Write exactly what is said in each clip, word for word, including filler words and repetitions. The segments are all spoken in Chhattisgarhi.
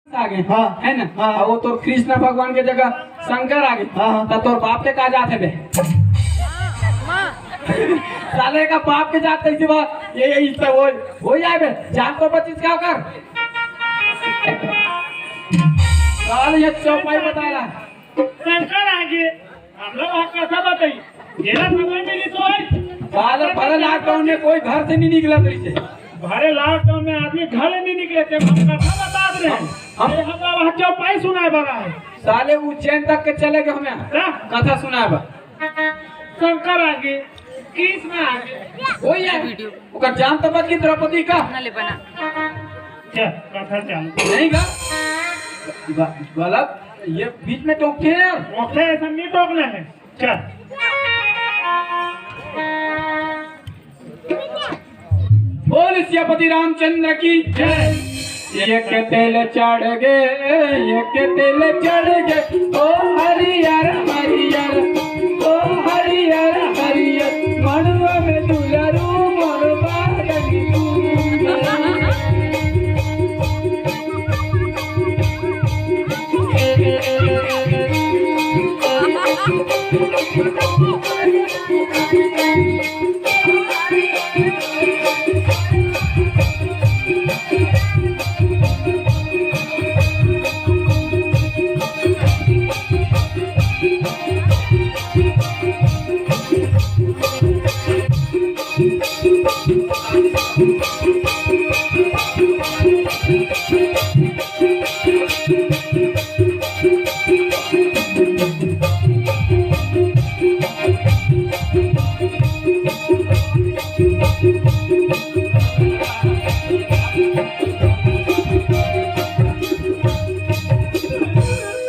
आ गे, हाँ। है ना? हाँ। अउ वो तोर कृष्ण भगवान के जगह शंकर आ गे, हाँ, हाँ। त तोर बाप के का जात हे बे? साले का बाप के जात कइसे बा? ये, ये, इससे वो, हो जाए बे, जान तो बचिस का कर। साले ये चौपाई बता रहा है। शंकर आ गे। हम लोग वहाँ कथा बताई। जेला समय मिली तो आई। साले भरे lockdown में कोई घर से नहीं निकला तेरी से। भरे lockdown में आदमी घर नहीं निकले थे, हम कथा बता रहे हैं। हम, हम अरे हम वहाँ चौपाई सुनाए बा रहा है। साले उज्जैन तक के चले गए हमें क्या? कथा सुनाए बा। शंकर आ गे, कृष्ण आ गे। वही है। ओकर जान तो बच गई द्रौपदी का। ना ले बना। क्या? कथा चालू। नहीं का? ग-, गलत। ये बीच में टोकते हैं यार। ओके, ऐसा नहीं टोकना है। चल। बोल सियापति रामचंद्र की जय। एक तेल चढ़ गे, एक तेल चढ़ गे, ओ हरियर हरियर, ओ हरियर हरियर, मड़ुआ में दुलरू मोर बागन तू।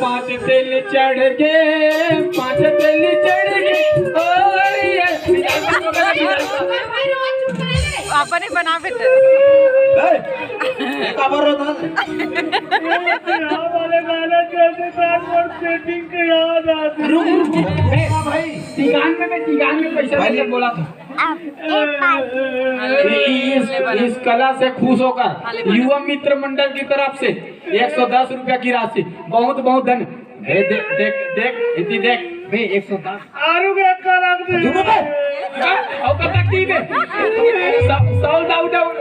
पाँच तेल चढ़ गे, पाँच तेल चढ़ गे, ओ ये। अपन ही बना बेटा। ए, ये काबर रोता है? ये बिहार वाले गाने कैसे था, वो सेटिंग के याद आते हैं। रुक, रुक, रुक। ए, भाई। तिगान में, मैं तिगान में पैसा भाई। लेके बोला था। इस, इस कला से खुश होकर युवा मित्र मंडल की तरफ से एक सौ दस रुपया की राशि, बहुत बहुत धन्य। ए, दे-, देख, देख, इतनी देख। बे, एक सौ दस। आरू के एक का रख दे। चुप बे। का? औकात की बे? सौ, सौ दाऊ, दाऊ,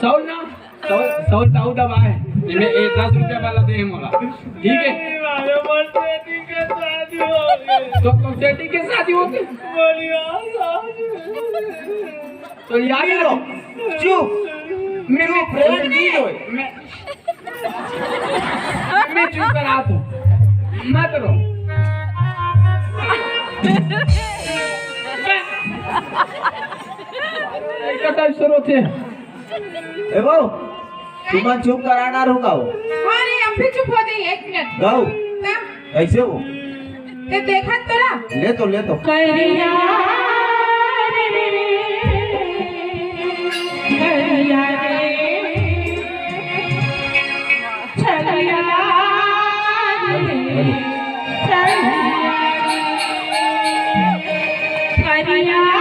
सौ ना, सौ, सौ दाऊ दबा है। इमे एक दस रुपया वाला दे मोला। ठीक है? ए भाई, बस सेटिंग के शादी हो गई। तो, तो सेटिंग के शादी हो गई? बढ़िया शादी। तो यार लो, चुप। मैं, मैं, चुप, रेड नहीं होए। मैं, मैं चुप करा दूं, मत रो। एक टाइप से रोते हैं। ए वो, तुमन चुप कराना रुकाओ। हाँ रे, हम भी चुप हो जाइए, एक मिनट। गाओ। तब? कैसे हो? ते देखत तो रह। ले तो, ले तो। करिया रे, करिया रे, छलिया रे, छलिया, करिया रे।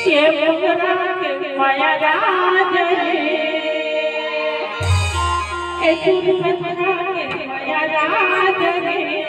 ये मोगरा के माया राज रे, ये चूड़ी पथरा के माया राज रे।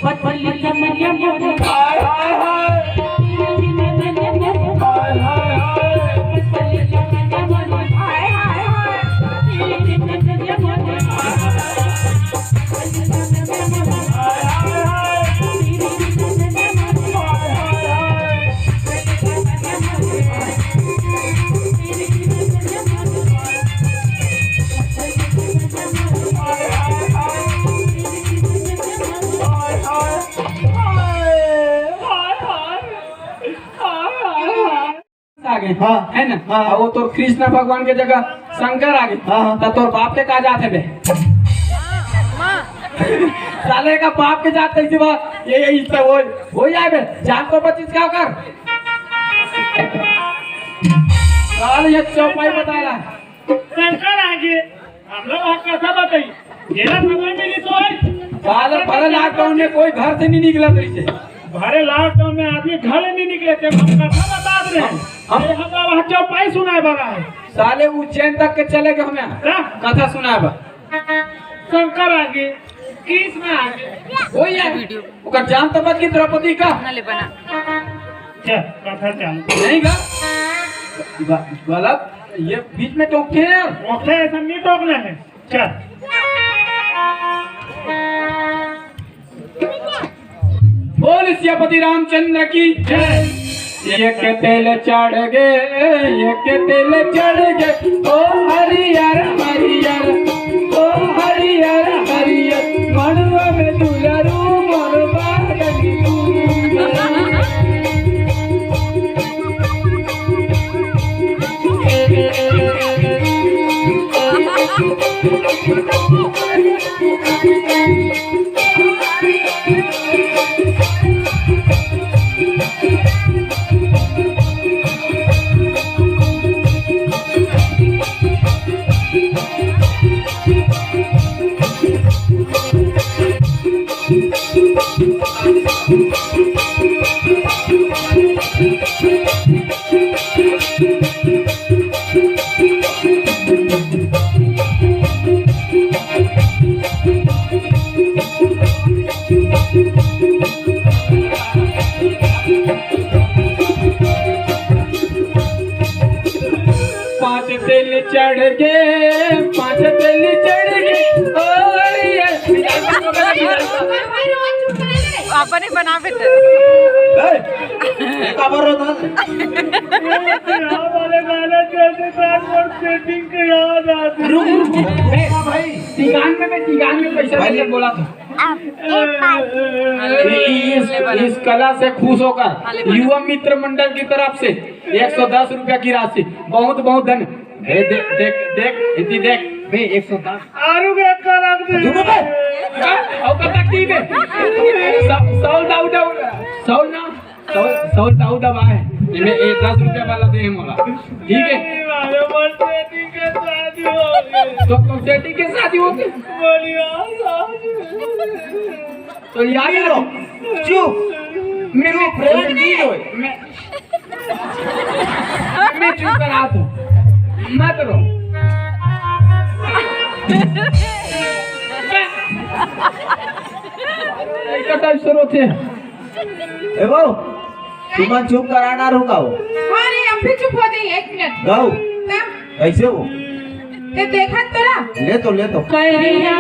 पतली कमरिया मोरे। हाय, हाय, हाय। हाय, हाय, हाय। पतली कमरिया मोरे। हाय, हाय, हाय। पतली कमरिया मोरे। हाय, हाय, हाय। आ गए। हाँ। है ना? हाँ। और वो तो कृष्ण भगवान के जगह शंकर आ गए। हाँ, हाँ। तो तोर बाप के का जात है बे? साले का बाप के जात कैसे बा? ये, ये इससे वो, वो ही आए बे। जान तो बचिस का कर। साले ये चौपाई बता रहा है। शंकर आगे, हम लोग वहाँ कथा बताई। जेला समय मिली तो आई। साले भरे lockdown में कोई घर से नहीं निकला तेरे से। भरे lockdown में आदमी घर नहीं निकले थे, हम कथा बता रहे हैं। हम, हम ये हमरा वहाँ चौपाई सुनाए वाला है। साले उज्जैन तक के चले गए हमें क्या? कथा सुनाए बा। शंकर आगे, कृष्ण आगे। वही है। ओकर जान तो बच गई द्रौपदी का। ना ले बना। चल, कथा चालू। नहीं गा। ग-, गलत। ये बीच में टोकते हैं यार। ओके, ऐसा नहीं टोकना है। चल। बोल सियापति रामचंद्र की जय। एक तेल चढ़ गे, एक तेल चढ़ गे, ओ हरियर हरियर, ओ हरियर हरियर, मड़वा में दुलरू मोर बागन तू। पाँच तेल चढ़ गे, पाँच तेल चढ़ गे, ओ ये। अपन ही बना बेटा। ए, ये काबर रोता है? ये हमारे गाना चलते साथ और सेटिंग के याद आते। रुक, रुक, रुक, रुक, भाई। तिगान में, मैं तिगान में पैसा भाई। देके बोला था। आप एक बार इस, इस कला से खुश होकर युवा मित्र मंडल की तरफ से एक सौ दस रुपया की राशि, बहुत बहुत धन्य। ए, देख, देख, देख, इतनी देख। बे, एक सौ दस। आरू के एक का रख दे। सुनो बे। हाँ, और पता की बे? सौ, सौ दाऊ, दाऊ, सौ ना, सौ, सौ दाऊ दबा है। इमे एक दस रुपया वाला दे मोला। ठीक है? अरे, हमारे बर्थडे के शादी हो गई। तो तुम सेठी के शादी हो गई? बढ़िया शादी। तो यार लो, चुप। मैं, मैं, चुप, रेड नहीं होए। मैं, मैं चुप करा तू। मत रो। ऐसा टाइप से रोते हैं। ए वो, तुमन चुप कराना रुकाओ। अरे, हम भी चुप हो जाइए, एक मिनट। गाओ। तब कैसे हो? ते देखत तो रहा। ले तो, ले तो। कहिया